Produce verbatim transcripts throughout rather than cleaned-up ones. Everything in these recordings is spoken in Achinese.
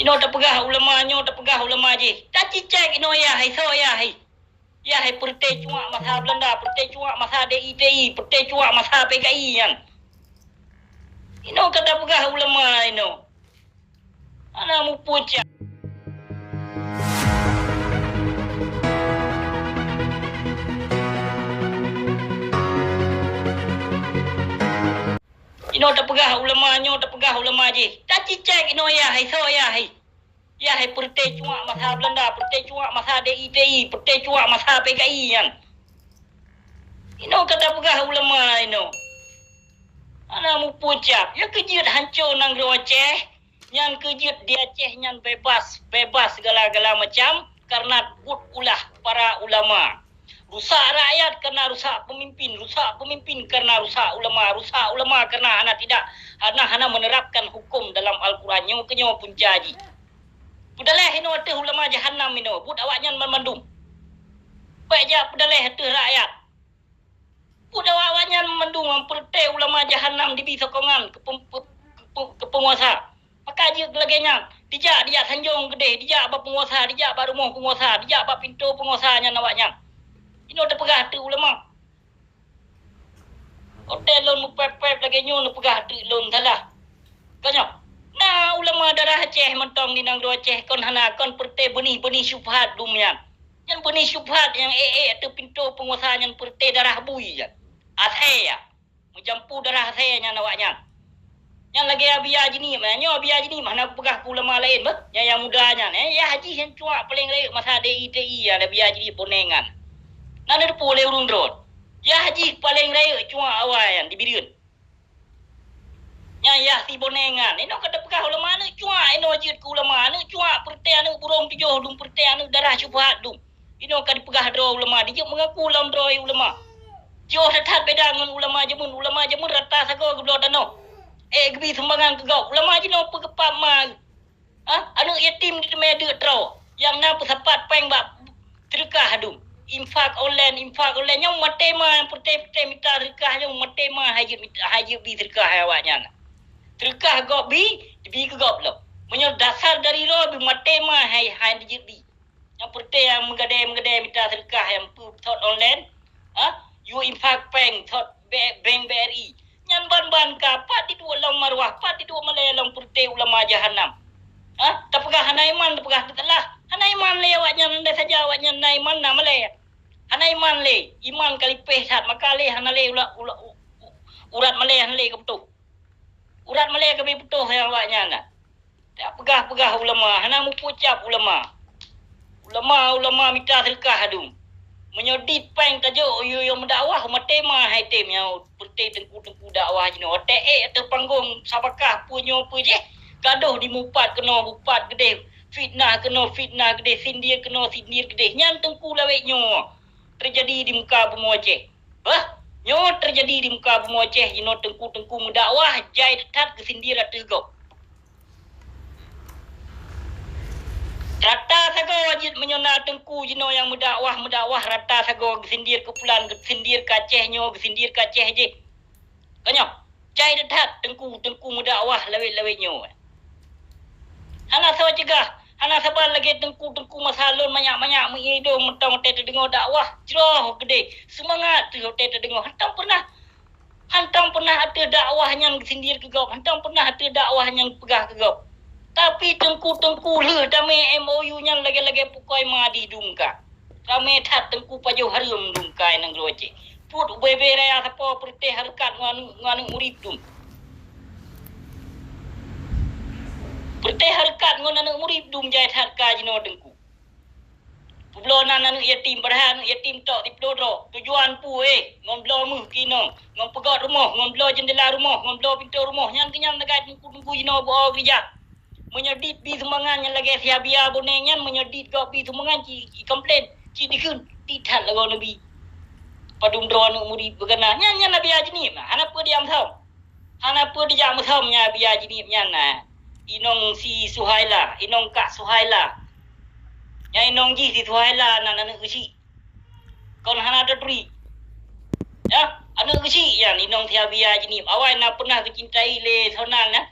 Inoe tapeugah ulama, nyoe tapeugah ulama jih. Tacicek inoe yah hai, soe yah hai. Yah hai peureté cuak masa Beulanda, peureté cuak masa D I T I, peureté cuak masa P K I nyan. Inoe ka tapeugah ulama inoe. Hana mupucak. Inoe tapeugah ulama, nyoe tapeugah ulama jih. Tacicek inoe yah hai, soe yah hai. Yah hai peureté cuak masa Beulanda, peureté cuak masa D I T I, peureté cuak masa P K I nyan. Inoe ka tapeugah ulama inoe. Hana mupucak. Nyan keu jeuet hanco nanggroe Aceh. Nyan keu jeuet di Aceh nyan bebas, bebas segala-gala macam karena buet ulah para ulama. Rusak rakyat karena rusak pemimpin, rusak pemimpin karena rusak ulama, rusak ulama karena hana tidak, hana, hana menerapkan hukum dalam Al-Quran. Nyoe keu nyoe punca jih. Peudaléh inoe ateueh ulama jahanam inoe, buet awaknyan banmandum. Bèk jak peudaléh ateueh rakyat. Buet awaknyan mandum peureté ulama jahanam dibi sokongan keu pem-, keu, keu, keu peunguasa. Maka jeuet lagèe nyan, dijak, dijak sanjong keudéh, dijak bak peunguasa, dijak bak rumoh peunguasa, dijak bak pintoe peunguasa nyan awaknyan. Inoe teupeugah ateueh ulama. Watèe lôn meupèp-pèp lagèe nyoe neupeugah ateueh lôn salah. Kon nyoe, na ulama darah Aceh mantong di nanggroe Aceh kon hana, kon peureté beunih-beunih syubhat dum nyan. Nyan beunih syubhat nyang ék-ék ateueh pintoe peunguasa nyan peureté darah bui nyan. Asèe ya. Meujampu darah asèe nyan awaknyan. Nyan lagèe Abiya Jeunieb, eh. Nyoe Abiya Jeunieb hana kupeugah keu ulama laén beuh. Nyan nyang muda nyan, eh. Yah jih nyang cuak paléng rayeuk masa D I T I ya, Abiya Jeunieb Bonengan. Na neuteupeue lé ureueng droe. Yah jih paléng rayeuk cuak awai nyan di Bireuen. Nyan yah si Bonengan. Inoe ka teupeugah ulama aneuk cuak, inoe jeuet keu ulama aneuk cuak, peureté aneuk burông tujoh dum, peureté aneuk darah syubhat dum. Inoe ka dipeugah droe ulama, dijeuet meungaku lom droe ulama. Jiôh that-that beda ngon ulama jameun. Ulama jameun rata sagoe geubloe tanoh. Eh, geubi sumbangan keu gob. Ulama jinoe peugeupap ma. Ha? Aneuk yatim diteumé deuk droe. Nyang na peusapat péng bak seudeukah dum. Infak online, infak online. Nyoe maté ma, peureté-peureté mita seudeukah nyoe maté ma hai jeuet mita, hai jeuet bi seudeukah hai awaknyan. Seudeukah gob bi, dibi keu gob lom. Meunyoe dasar dari droe bi maté ma hai, hai jeuet bi. Nyang peureté nyang meugadée-meugadée mita seudeukah nyang peu-, thot online, ha? Yue infak péng thot be-, bank B R I. Nyan ban-ban ka, pat diduek lom maruah, pat diduek malée lom peureté ulama jahanam. Ha? Tapeugah hana iman, tapeugah teutelah. Hana iman lé awaknyan, andai saja awaknyan na iman, na malée. Hana iman lé, iman ka lipéh that, maka lé hana lé ula-, ula-, u-, u-, urat malée hana lé ka putôh. Urat malée ka bi putôh nyang awaknyan na. Tapeugah-peugah ulama, hana mupucap ulama. Ulama, ulama mita seudeukah adum. Meunyoe dit péng tajok yue-yue meudakwah, maté ma hai tem nyang peureté teungku-teungku dakwah jinoe. Watée ék ateueh panggong sabakah peue nyoe peue jih, gadoh dimupat keunoe mupat keudeh, fitnah keunoe fitnah keudeh, sindir keunoe sindir keudeh. Nyan teungku lawét nyoe teujadi di muka bumoe Aceh. Bah, nyoe teujadi di muka bumoe Aceh jinoe teungku-teungku meudakwah jai that geusindir ateueh gob. Rata sagoe jeuet meunyoe na teungku jinoe nyang meudakwah, meudakwah rata sagoe geusindir keu pulan, geusindir keu Aceh nyoe, geusindir keu Aceh jih. Kon nyoe, jai that teungku-teungku meudakwah lawét-lawét nyoe. Hana soe cegah, hana saban lagée teungku-teungku masa lôn manyak-manyak meuidong mantong watée teudeungoe dakwah, jroh keudeh, seumangat teuh watée teudeungoe. Hantom peunah, hantom peunah ateueh dakwah nyan geusindir keu gob, hantom peunah ateueh dakwah nyan peugah keu gob. Tapi teungku-teungku lheueh damé M O U nyan lagée-lagée pukoi ma di dum ka. Ramé that teungku pajoh hareuem dum kai nanggroe Aceh. Peuet ubé-bé raya sapo peureuteh hareukat ngon aneuk, ngon aneuk murit dum. Peureuteh hareukat ngon aneuk murit dum jai that ka jinoe teungku. Peubloe nan aneuk yatim, padahai aneuk yatim tok siploh droe. Tujuan peue, eh, ngon bloe meuh keu inong, ngon peugöt rumoh, ngon bloe jeundela rumoh, ngon bloe pintoe rumoh. Nyan keuh nyan lagée teungku-teungku jinoe beuo geurija. Meunyoe dit bi sumbangan nyang lagée si Abiya Boneng nyan, meunyoe dit gob bi sumbangan ci, ci komplain, ci dikheun, dit that lagoe neubi. Padum droe aneuk murit beugana. Nyan, nyan Abiya Jeunieb, hana peue diam som. Hana peue dijak meusom nyan Abiya Jeunieb nyan na. Inong si Suhaila, inong Kak Suhaila. Nyan inong jih si Suhaila nan aneuk geuchik. Kon hana taturi. Ya, aneuk geuchik nyan inong si Abiya Jeunieb. Awai na peunah geucintai lé Sonang nyan.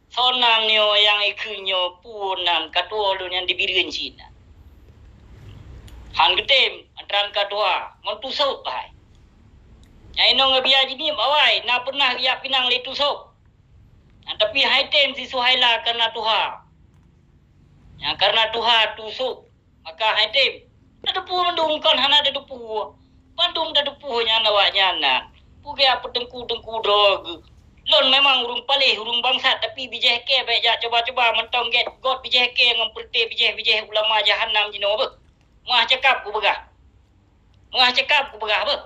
Soe nan nyoe nyang ikheun nyoe, peue nan ka tuwoe lôn nyang di Bireuen cit na. Han geutem, antara ka tuha, ngon tusôb hai. Nyang inong ngon biya jimiep awai, na peunah geujak pinang lé tusôb. Nah, tapi hai tem si Suhaila kareuna tuha. Nyang kareuna tuha tusôb. Maka hai tem, tateupeue mandum kon hana tateupeue. Mandum tateupeue nyan awaknyan na. Peugah peuteungku-teungku droe geuh. Lôn memang ureuëng paléh, ureuëng bangsat, tapi bijéh kée bék jak cuba-cuba mantong gét got bijéh kée ngon peureute bijéh-bijéh ulama jahanam jinoe beuh. Meuah cakap kupeugah. Meuah cakap kupeugah beuh.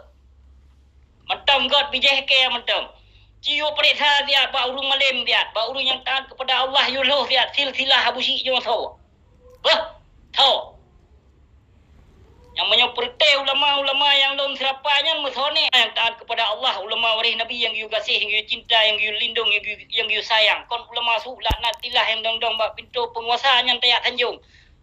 Mantong got bijéh kée mantong. Ci yue peuriksa siat bak ureuëng malém siat, bak ureuëng nyang taát keupada Allah yue lhôh siat silsilah Abu Syik nyoe soe. Beuh, tho. Nyang meunyoe peureute ulama-ulama nyang lôn seurapa nyan meusoe nyan nyang taát keupada Allah, ulama waréh Nabi nyang geuyue gaséh, nyang geuyue cinta, nyang geuyue lindong, nyang geuyue, nyang geuyue sayang. Kon ulama su laknatillah nyang dong-dong bak pintoe peunguasa nyan tajak sanjong.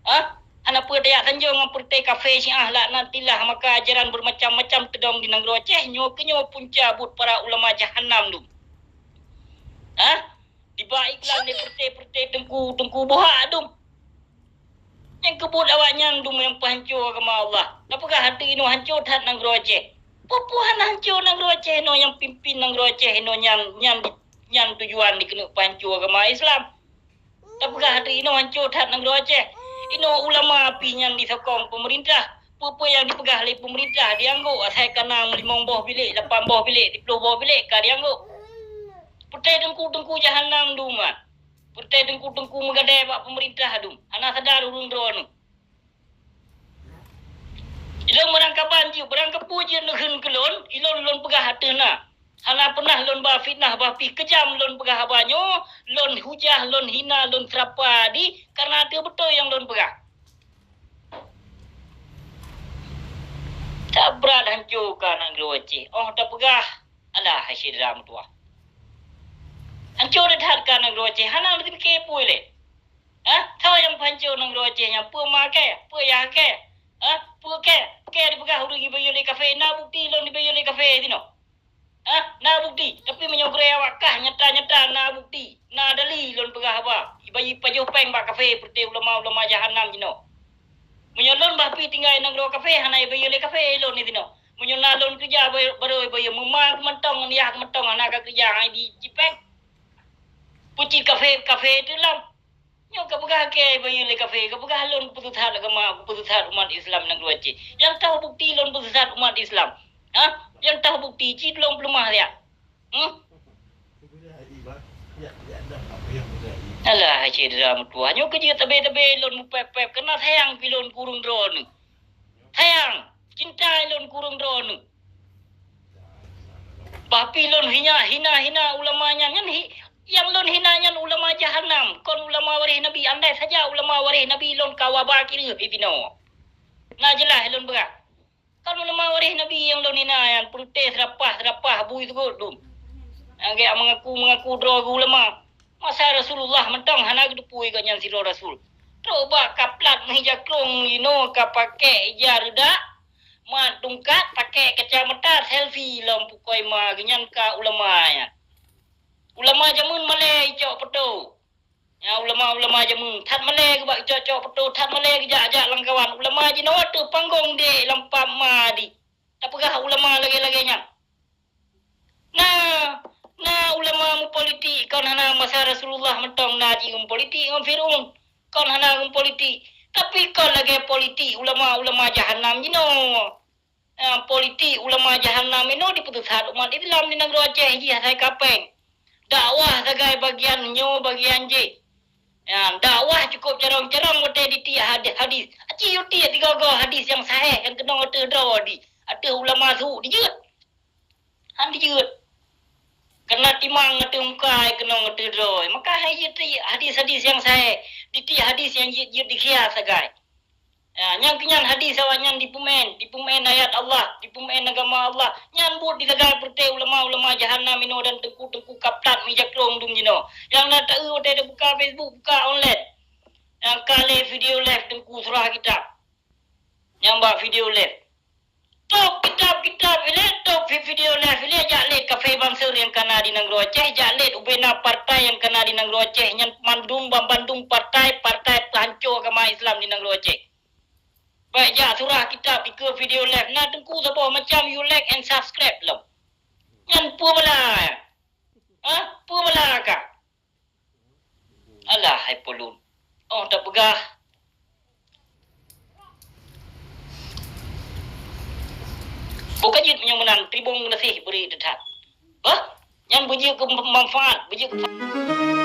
Hah? Hana peue tajak sanjong ngon peureute kafé Syiah laknatillah, maka ajaran beumacam-macam teudong di nanggroe Aceh, nyoe keunyoe punca buet para ulama jahanam dum. Hah? Diba iklan lé peureute-peureute teungku-teungku buhak dum. Nyang keubuet awaknyan dum nyang peuhanco agama Allah. Tapeugah ateueh inoe hanco that nanggroe Aceh. Peue-peue hana hanco nanggroe Aceh inoe nyang pimpin nanggroe Aceh inoe nyan, nyan, nyan tujuan dikeuneuk peuhanco agama Islam. Tapeugah ateueh inoe hanco that nanggroe Aceh. Inoe ulama pih nyan disokong peumeurintah. Peue-peue nyang dipeugah lé peumeurintah dianggok asai ka na limong boh bilék, lapan boh bilék, siploh boh bilék ka dianggok. Peureute teungku-teungku jahanam dum nyan. Peureute teungku-teungku meugadée bak peumeurintah dum. Hana sadar ureuëng droeneuh. Ilôn meurangkaban jeuet, beurangkapeue jeuet neukheun keu lôn, ilôn lôn peugah ateueh na. Hana peunah lôn ba fitnah, bah pih keujam lôn peugah haba nyoe, lôn hujah, lôn hina, lôn seurapa di, kareuna ateueh beutôi nyang lôn peugah. That brat hanco ka nanggroe Aceh. Óh tapeugah, alah hai syedara meutuwah. Hanco that ka nanggroe Aceh, hana neupike peue lé. Hah? Soe nyang peuhanco nanggroe Aceh nyan? Peue ma kée? Peue yah kée? Hah? Peue kée? Kée dipeugah ureuëng jibayeue lé kafé, na bukeuti lôn dibayeue lé kafé sinoe? Hah? Na bukeuti. Tapi meunyoe gurée awak kah nyata-nyata na bukeuti, na dali lôn peugah haba. Ibayeue pajoh péng bak kafé peureute ulama-ulama jahanam jinoe. Meunyoe lôn bah pih tinggai nanggroe kafé hana ibayeue lé kafé lôn disinoe. Meunyoe na lôn keureuja barô ibayeue, meuma keumantong ngon yah keumantong hana ka keureuja ngon di cipéng. Peucit kafé-kafé teuh lom. Nyoe kapeugah kée ibayeue lé kafé, kapeugah lôn peuseusat agama, peuseusat umat Islam nanggroe Aceh. Nyang toh bukeuti lôn peuseusat umat Islam? Hah? Nyang toh bukeuti cit lôn peuleumah siat. Hmm? Alah, hai syedara meutuwah, nyoe keujeuet tabé-tabé lôn mupéb-péb, kareuna sayang pih lôn keu ureuëng droeneuh. Sayang, cinta lôn keu ureuëng droeneuh. Bah pih lôn hina, hina, hina ulama nyan, nyan hi-, nyang lôn hina nyan ulama jahanam, kon ulama waréh Nabi. Andai saja ulama waréh Nabi lôn ka waba kireuh ibinoe. Na jeulaih lôn peugah. Kan ulama waréh Nabi nyang lôn hina nyan, peureute seurapah-seurapah bui seugot dum. Nyang gét meungaku-meungaku droe geuh ulama. Masa Rasulullah mantong hana geuteupeue gobnyan sidroe rasul. Trok bak kaplat meuhija krong inoe ka pakék ija reudak, mat tungkat, pakék kacamata, selfie lom pukoi ma geuh nyan ka ulama nyan. Ulama jameun malée icok peuto. Nyan ulama-ulama jameun, that malée geubak cok-cok peuto, that malée geujak-jak lam kawan. Ulama jinoe teuh panggong dek lam pap ma di. Tapeugah ulama lagée-lagée nyan. Na, na ulama meupolitik kon hana masa Rasulullah mantong na jimeupolitik ngon Fir'aun. Kon hana meupolitik. Tapi kon lagée politik ulama-ulama jahanam jinoe. Eh, politik ulama jahanam inoe dipeuseusat umat Islam di nanggroe Aceh jih asai kapéng. Dakwah sagai bagian nyoe bagian jih. Ya, dakwah cukup carông-carông watée ditiek hadis-hadis. Aci yue tiek tiga-tiga hadis nyang sahih nyang keunong ateueh droe di, ateueh ulama su dijeuet. Han dijeuet. Keureuna timang ateueh muka ai keunong ateueh droe. Maka hai jeuet tiek hadis-hadis nyang sahih, ditiek hadis nyang jeuet-jeuet dikhias sagai. Ya, nyang keunyan hadis awaknyan dipeumaén, dipeumaén ayat Allah, dipeumaén agama Allah. Nyan buet disagai peureute ulama-ulama jahanam inoe dan teungku-teungku kaplat meuhija krong dum jinoe. Nyang na taeu watée tabuka Facebook, buka online. Nyang ka lé video live Teungku Surah Kitab. Nyang bak video live. Top kitab-kitab ilée, top Video live ilèe jak lét kafé bansa nyang kana di nanggroe Aceh, jak lét ubena partai nyang kana di nanggroe Aceh, nyan mandum ban bandum partai-partai peuhanco agama Islam di nanggroe Aceh. Bèk jak surah kitab ikeue video live na teungku saboh macam, you like and subscribe lom. Nyan peue bala? Ha? Peue bala ka? Alah hai pulun. Oh tapeugah. Bukan jeuet meunyoe meunan tribong leuseh bri teutat. Bah, nyan beujeuet keu manfaat, beujeuet keu